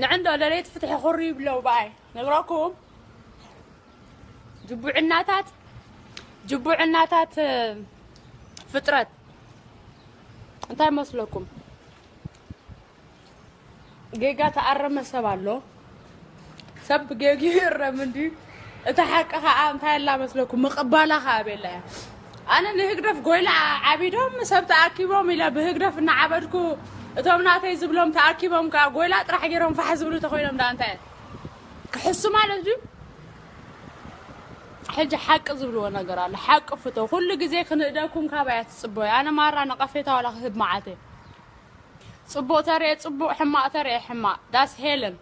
ንዕንዶ ደለይቲ ፍትሒ ኩሪ ይብለው ብኣይ ነግረኩም። ጅቡዕናታት ጅቡዕናታት ፍጥረት እንታይ መስለኩም? ጌጋ ተኣረመ ሰብ ኣሎ። ሰብ ብጌጊኡ ይእረም እንዲ። እቲ ሓቂ ከዓ እንታይ ኣላ መስለኩም? ምቕባላ ከዓ ቤላ እያ። ኣነ ንህግደፍ ጎይላ ዓቢዶም ሰብ ተኣኪቦም ኢለ ብህግደፍ እናዓበድኩ፣ እቶም ናተይ ዝብሎም ተኣኪቦም ከዓ ጎይላ ጥራሕ ገይሮም ፋሕ ዝብሉ ተኮይኖም ዳ እንታይ ክሕሱ ማለት ድዩ? ሕጂ ሓቂ ዝብልዎ ነገር ኣሎ። ሓቂ ፍቶ። ኩሉ ግዜ ክንእደኩም ካባያ ትጽበዩ። ኣነ ማራ ነቐፌታ ዋላ ክህብ መዓት እየ። ጽቡቕ ተርኤ ጽቡቕ፣ ሕማቕ ተርኤ ሕማቕ። ዳስ ሄለን።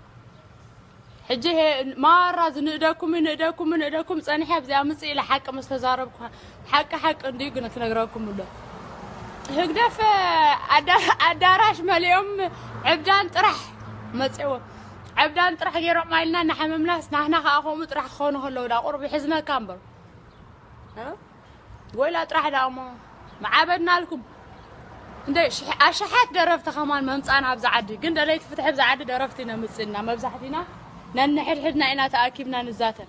ሕጂ ሄ-፣ ማራ ዝንእደኩም፣ ንእደኩም፣ ንእደኩም ጸኒሐ ኣብዚኣ ምጽእ ኢለ ሓቂ ምስ ተዛረብኩ፣ ሓቂ ሓቂ እንድዩ ግን ክነግረኩም ኣሎ። ህግደፍ ኣዳ-፣ ኣዳራሽ መሊኦም ዕብዳን ጥራሕ መጽእዎ። ዕብዳን ጥራሕ ገይሮም ኢልና እናሓመምናስ ናህና ከኣ ከምኡ ጥራሕ ክኾኑ ከለዉ ዳ ቁሩብ ይሕዝነካ እምበር። እ? ጎይላ ጥራሕ ደኣ እሞ ምዓበድናልኩም። እንደ ሽሕ-፣ ኣሽሓት ደረፍቲ ከማን መምጻና ኣብዚ ዓዲ። ግን ደለይቲ ፍትሒ ኣብዚ ዓዲ ደረፍቲ ኢና መጺእና። መብዛሕቲና ነንሕድሕድና ኢና ተኣኪብና ንዛተ።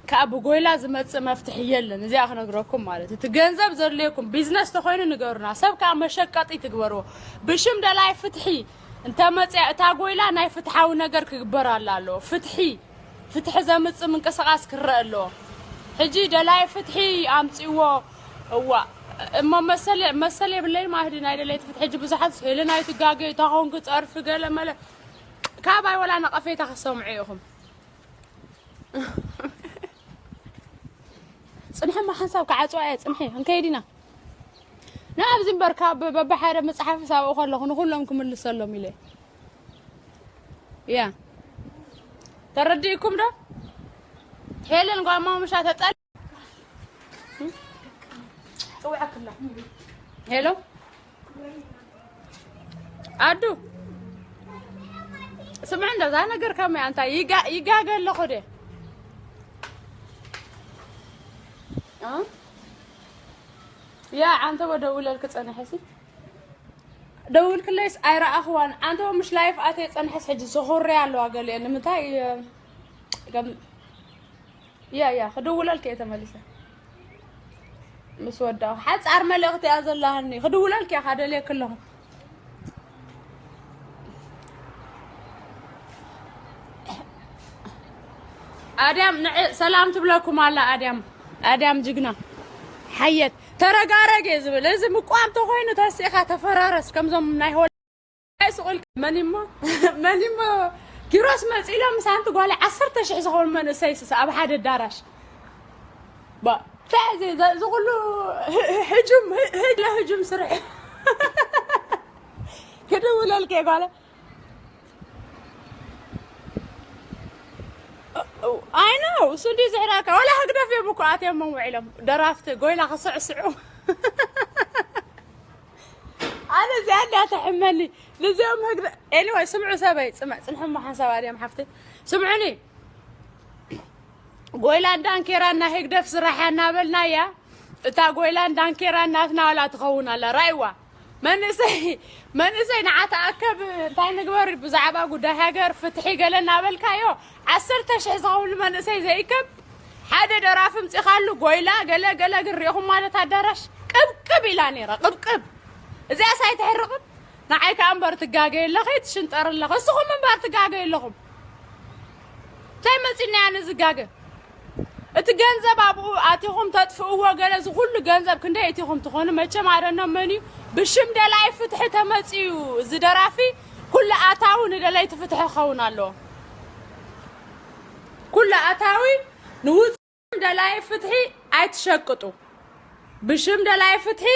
ከኣ ብጎይላ ዝመጽእ መፍትሒ የለን። እዚኣ ክነግረኩም ማለት። እቲ ገንዘብ ዘድልየኩም ቢዝነስ ተኾይኑ ንገሩና። ሰብ ከኣ መሸቀጢ ትግበርዎ። ብሽም ደላይ ፍትሒ እንተመጽያ እታ ጎይላ ናይ ፍትሓዊ ነገር ክግበራላ ኣለዎ። ፍትሒ ፍትሒ ዘምጽእ ምንቅስቓስ ክረአ ኣለዎ። ሕጂ ደላይ ፍትሒ ኣምጺዎ። እዋ እሞ መሰል መሰል የብለይ ማህዲ ናይ ደለይቲ ፍትሒ። ሕጂ ብዙሓት ሄለናይ ትጋገ ታኾንክ ጸርፊ ገለ መለ ካባይ ወላ ነቐፌታ ክሰምዑ ኢኹም። ጽንሕማ ሓንሳብ ክዓጽዋ እየ ጽንሒ። እንከይድ ኢና ንኣብዚ እምበር ካብ በብሓደ መጽሓፍስ ኣብኡ ከለኹ ንኹሎም ክምልሰሎም ኢለ። ያ ተረዲእኩም ዶ? ሄለን ጓማ ምሻ ተጠል ጽውዓክላ። ሄሎ ኣዱ ስምዕ እንዶ እዛ ነገር ከመይ ኣንታ ይጋ-፣ ይጋገ ኣለኹ ደ እ? ያ ኣንተ ወደውለልክ ጸንሐሲ ደውልክለይስ ኣይረኣኽዋን። ኣንተ ምሽ ላይፍ ኣተይ ጸንሐስ ሕጂ ዝኹርያ ኣለዋ ገሊአን። ንምንታይ፣ እ፣ ገም-፣ ያ፣ ያ፣ ክድውለልክ እየ ተመሊሰ። ምስ ወዳእኹ። ሓጻር መልእኽቲ እያ ዘለሃኒ። ክድውለልክ እያ፣ ካደልየክ ኣለኹ። ኣድያም ንዕ-፣ ሰላም ትብለኩም ኣላ። ኣድያም፣ ኣድያም ጅግና። ሓየት፣ ተረጋረግ እየ ዝብል። እዚ ምቋም ተኾይኑ ተሲእኻ ተፈራረስ፣ ከምዞም ናይ ሆል-፣ ኣይስቑል። መን እሞ፣ መን እሞ ኪሮስ መጺ ኢሎም ምስ ሓንቲ ጓል ዓሰርተ ሽሕ ዝኾኑ መንእሰይ ስስ ኣብ ሓደ ኣዳራሽ። ባ፣ እንታይ እዚ፣ ዘ-፣ እዚ ኩሉ ህ-፣ ህ-፣ ህጁም፣ ህ-፣ ህ-፣ ለህጁም ስርሑ። ክድውለልከ ጓለ። ኣይ ኖ፣ እሱ እንዲ ዝሕዳካ። ወላ ህግደፍ እዮም እኮ ኣትዮም ውዒሎም። ደራፍቲ ጎይላ ክስዕስዑ። ኣነ እዚኣ እንዳ ተሕመኒ። ንዚኦም ህግደ-፣ ኤኒወይ፣ ስምዑ ሰበይ፣ ጽምዕ፣ ጽንሕሞ ሓንሳብ ኣድያም ሓፍተይ። ስምዑኒ። ጎይላን ዳንኬራን ናይ ህግደፍ ስራሕ እያ እናበልናያ፣ እታ ጎይላን ዳንኬራን ናትና ዋላ ትኸውን ኣላ። ራእይዋ። መንእሰይ፣ መንእሰይ ንዓ ተኣከብ፣ እንታይ ንግበር ብዛዕባ ጉዳይ ሃገር፣ ፍትሒ ገለ እናበልካዮ፣ ዓሰርተ ሽሕ ዝኸውን መንእሰይ ዘይከብ፣ ሓደ ደራፊ ምጺኻሉ፣ ጎይላ፣ ገለ፣ ገለ ግን ሪኢኹም ማለት ኣዳራሽ ቅብቅብ ኢላ ነይራ፣ ቅብቅብ። እዚኣስ ኣይተሕርቕን? ንዓይ ከኣ እምበር ትጋገ ኣለኺ፣ ትሽንጠር ኣለኺ። እስኹም እምበር ትጋገ ኣለኹም። እንታይ መጺና እያ ንዝጋገ? እቲ ገንዘብ ኣብኡ ኣቲኹም ተጥፍእዎ፣ ገለ እዚ ኩሉ ገንዘብ ክንደይ እቲኹም ትኾኑ? መቸም ኣደኖም መን እዩ? ብሽም ደላይ ፍትሒ ተመጺኡ እዚ ደራፊ፣ ኩሉ ኣታዊ ንደለይቲ ፍትሒ ክኸውን ኣለዎ። ኩሉ ኣታዊ ንውጽ-፣ ደላይ ፍትሒ ኣይትሸቅጡ። ብሽም ደላይ ፍትሒ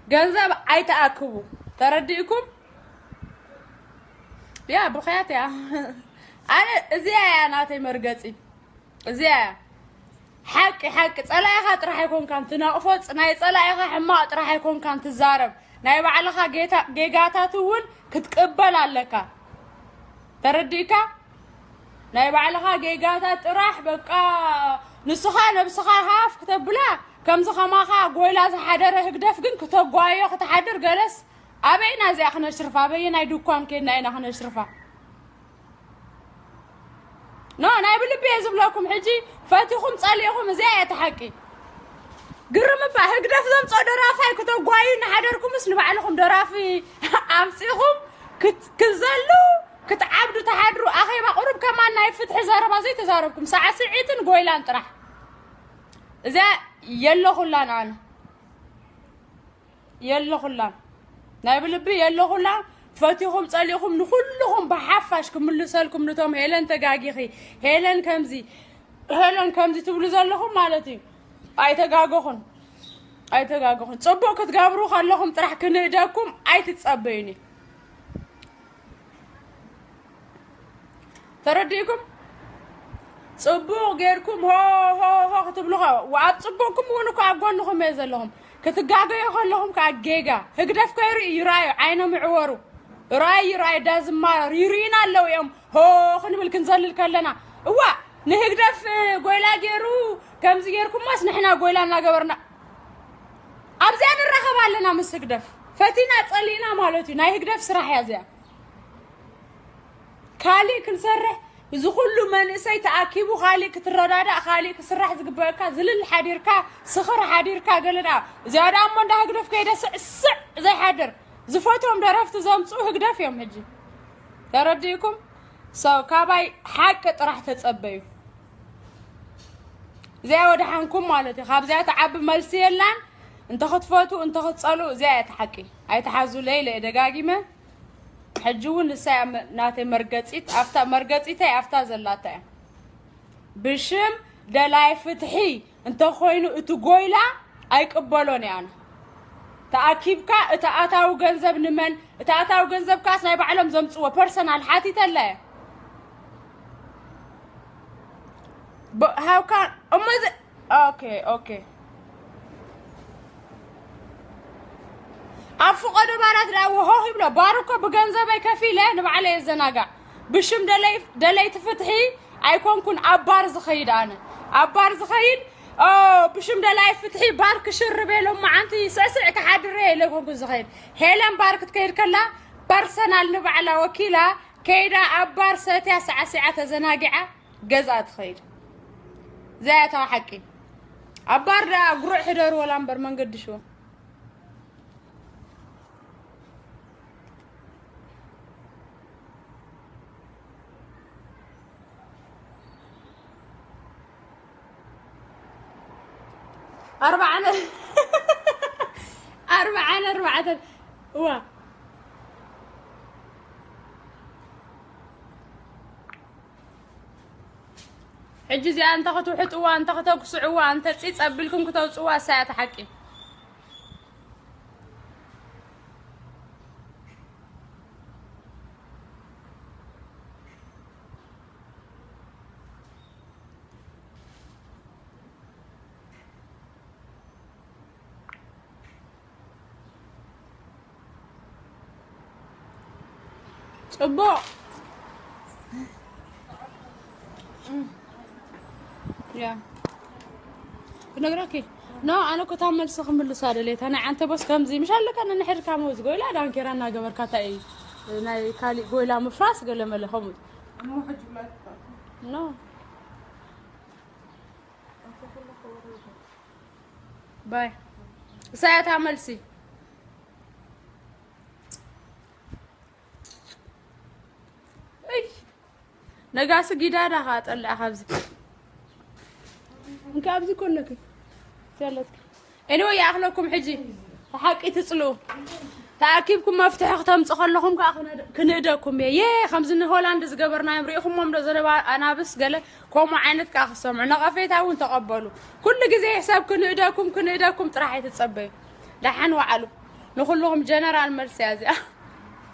ገንዘብ ኣይትኣክቡ። ተረዲእኩም? ያ ብኽያት እያ። ኣነ እዚኣ እያ ናተይ መርገጺ። እዚኣ እያ። ሓቂ፣ ሓቂ። ጸላኢኻ ጥራሕ ኣይኮንካን ትነቕፎ፣ ጽ-፣ ናይ ጸላኢኻ ሕማቕ ጥራሕ ኣይኮንካን ትዛረብ። ናይ ባዕልኻ ጌታ-፣ ጌጋታት እውን ክትቅበል ኣለካ። ተረዲእካ? ናይ ባዕልኻ ጌጋታት ጥራሕ በቃ ንስኻ ነብስኻ ሃፍ ክተብላ፣ ከምዚ ከማኻ ጎይላ ዝሓደረ ህግደፍ ግን ክተጓዮ ክትሓድር ገለስ ኣበይና እዚኣ ክነሽርፋ? ኣበየናይ ድኳን ኬድና ኢና ክነሽርፋ? ኖ፣ ናይ ብልቢ እየ ዝብለኩም። ሕጂ ፈቲኹም ጸሊእኹም፣ እዚኣ እያ እቲ ሓቂ። ግርም እባ፣ ህግደፍ ዘምጾ ደራፋይ ክተጓዩ እናሓደርኩምስ፣ ንባዕልኹም ደራፊ ኣምጺኹም ክት-፣ ክትዘሉ፣ ክትዓብዱ ትሓድሩ። ኣኼባ ቁሩብ ከማን ናይ ፍትሒ ዘረባ ዘይተዛረብኩም፣ ሳዕስዒትን ጎይላን ጥራሕ። እዚኣ የለኹላን ኣነ። የለኹላን። ናይ ብልቢ የለኹላን። ፈቲኹም ጸሊእኹም ንኹልኹም ብሓፋሽ ክምልሰልኩም፣ ንቶም ሄለን ተጋጊኺ፣ ሄለን ከምዚ፣ ሄለን ከምዚ ትብሉ ዘለኹም ማለት እዩ። ኣይተጋገኹን። ኣይተጋገኹን። ጽቡቕ ክትገብሩ ከለኹም ጥራሕ ክንእደኩም ኣይትጸበዩኒ። ተረዲእኩም? ጽቡቕ ጌርኩም ሆ፣ ሆ፣ ሆ ክትብሉ ከ-፣ ኣብ ጽቡቕኩም እውን እኮ ኣብ ጎንኹም እየ ዘለኹም። ክትጋገዩ ከለኹም ከኣ ጌጋ። ህግደፍ ከይርኢ ይርኣዩ፣ ዓይኖም ይዕወሩ። ራይ፣ ራይ፣ ዳዝማረር ይርኢና ኣለዉ እዮም። ሆ ክንብል ክንዘልል ከለና። እዋ፣ ንህግደፍ፣ እ፣ ጎይላ ገይሩ፣ ከምዚ ጌርኩማስ ንሕና ጎይላ እናገበርና። ኣብዚኣ ንራኸብ ኣለና ምስ ህግደፍ። ፈቲና ጸሊእና ማለት እዩ። ናይ ህግደፍ ስራሕ እያ እዚኣ። ካሊእ ክንሰርሕ፣ እዚ ኩሉ መንእሰይ ተኣኪቡ ካሊእ ክትረዳዳእ፣ ካሊእ ክስራሕ ዝግበአካ፣ ዝልል ሓዲርካ፣ ስኽር ሓዲርካ፣ ገለ ደኣ። እዚኣ ደኣ እሞ እንዳ ህግደፍ ከይደ ስዕስዕ ዘይሓድር። ዝፈትዎም ደረፍቲ ዘምጽኡ ህግደፍ እዮም ሕጂ። ተረዲእኩም? So፣ ካባይ ሓቂ ጥራሕ ተጸበዩ። እዚኣ ወደሓንኩም ማለት እዩ። ካብዚኣ ትዓቢ መልሲ የላን። እንተ ክትፈትዉ፣ እንተ ክትጸልኡ፣ እዚኣ እያ እቲ ሓቂ። ኣይትሓዙለይ ኢለ እየ ደጋጊመ። ሕጂ እውን ንሳ እያ መ-፣ ናተይ መርገጺት፣ ኣብታ መርገጺተይ ኣብታ ዘላታ እያ። ብሽም ደላይ ፍትሒ እንተኾይኑ እቲ ጎይላ ኣይቅበሎን እየ ኣነ። ተኣኪብካ እቲ ኣታዊ ገንዘብ ንመን? እቲ ኣታዊ ገንዘብ ካስ ናይ ባዕሎም ዘምጽዎ ፐርሰናል ሓቲተላ እየ። ብ-፣ how can፣ እሞ እዚ፣ ኦኬ፣ ኦኬ። ኣብ ፍቐዶ ባራት ደኣ ወሆ ይብሎ። ባር እኮ ብገንዘበይ ከፊለ ንባዕለይ የዘናጋዕ። ብሽም ደለይ-፣ ደለይቲ ፍትሒ ኣይኮንኩን ኣብ ባር ዝኸይድ ኣነ። ኣብ ባር ዝኸይድ፣ ኦ፣ ብሽም ደላይ ፍትሒ ባር ክሽርብ እየ ሎመዓንቲ ስዕስዕ ክሓድር እየ ኢለ ኣይኮንኩን ዝኸይድ። ሄለን ባር ክትከይድ ከላ ፐርሰናል ንባዕላ ወኪላ ከይዳ ኣብ ባር ሰትያ ሳዕሲዓ ተዘናጊዓ ገዝኣ ትኸይድ። እዚኣ እያ እታ ሓቂ። ኣብ ባር ደኣ ጉሩዕ ሕደሩ ወላ እምበር መንገዲ ሽወ። ኣርባዓን ኣርባዓን ኣርባዕተን። እዋ። ሕጂ እዚኣ እንተ ክትውሕጥዋ፣ እንተ ክተጉስዕዋ፣ እንተ ጺጽ ኣቢልኩም ክተውጽዋ፣ እሳ እያ እቲ ሓቂ። ጽቡቕ። ያ። ክነግረኪ። ኖ፣ ኣነ እኮ እታ መልሲ ክምልሳ ደልየ። እታ ናይ ዓንተቦስ ከምዚ፣ ምሽ ኣለካ ነንሕድካ መውዝ ጎይላ ዳንኬራ እናገበርካ እንታይ እዩ? ናይ ካሊእ ጎይላ ምፍራስ ገለ መለ ከምኡ። እሞ ሕጂ ብላ ትፋ። ኖ። ባይ። እሳ እያ እታ መልሲ። እይ፣ ነጋሲ ጊዳዳ ኸኣ ጠልዓ ካብዚ። እንካ ኣብዚ ኮነኪ። ዘለትኪ። Anyway፣ ይኣኽለኩም ሕጂ። ሓቂ ትጽልኡ። ተኣኪብኩም መፍትሒ ክተምጹ ከለኹም ከኣ ክነደ-፣ ክንእደኩም እየ። የ፣ ከምዚ ንሆላንድ ዝገበርናዮም ርኢኹሞም ዶ ዘረባ ኣናብስ ገለ ከምኡ ዓይነት ከኣ ክሰምዑ። ነቐፌታ እውን ተቐበሉ። ኩሉ ግዜ ሰብ ክንእደኩም፣ ክንእደኩም ጥራሕ ኣይትጸበዩ። ደሓን ወዓሉ። ንኹልኹም ጀነራል መልሲ እያ እዚኣ።